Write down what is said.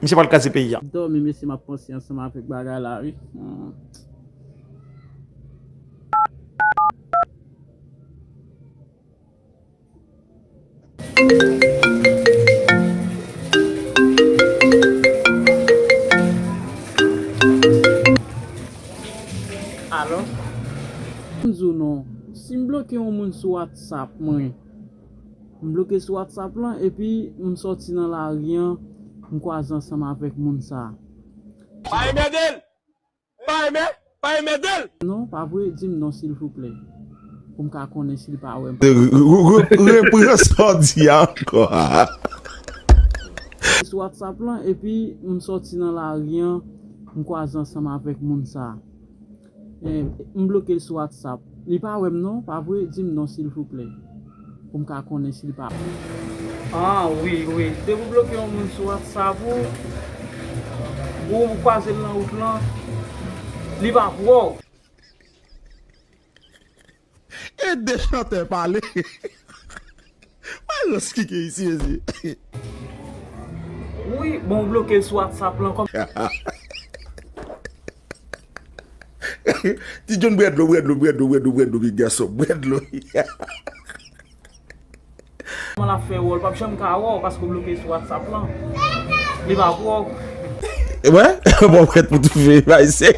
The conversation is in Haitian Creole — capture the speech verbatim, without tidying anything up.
Misye pral kraze peyi a. Dòmi, mesye, m ap panse ansanm avèk bagay la, wi. Hmm. Alo? M di w non, si m bloke yon moun sou WhatsApp mwen, m bloke l sou WhatsApp lan, epi m sòti nan lari an, m kwaze ansanm avèk moun sa a. Pa enmède l! Pa enmè, pa enmède l! Non, pa vre, di m non silvouplè. Pou m ka konnen si l pa wè m. Re-, re-, re-, repran sa w di a ankò. Sou WhatsApp lan, epi m sòti nan lari an, m kwaze ansanm avèk moun sa a. Eh, m bloke l sou WhatsApp. Li pa wè m non, pa vre, di m non silvouplè. Pou m ka konnen si l pa. Ah, wi, wi. Depi w bloke yon moun sou WhatsApp ou, ou kwaze l nan wout lan, li pa pou w. E de chantè pale. Mwen rans ki gen isi, mesye. Wi, bon, w bloke l sou WhatsApp lan kòm. Ti John, bwè dlo, bwè dlo, bwè dlo, bwè dlo, bwè dlo, bwè dlo, bwè dlo. Kòman l ap fè wè w? L p ap janm ka wè w paske w bloke sou WhatsApp lan. Li pa pou w. Wè? Bon, prèt pou toufe, bay se.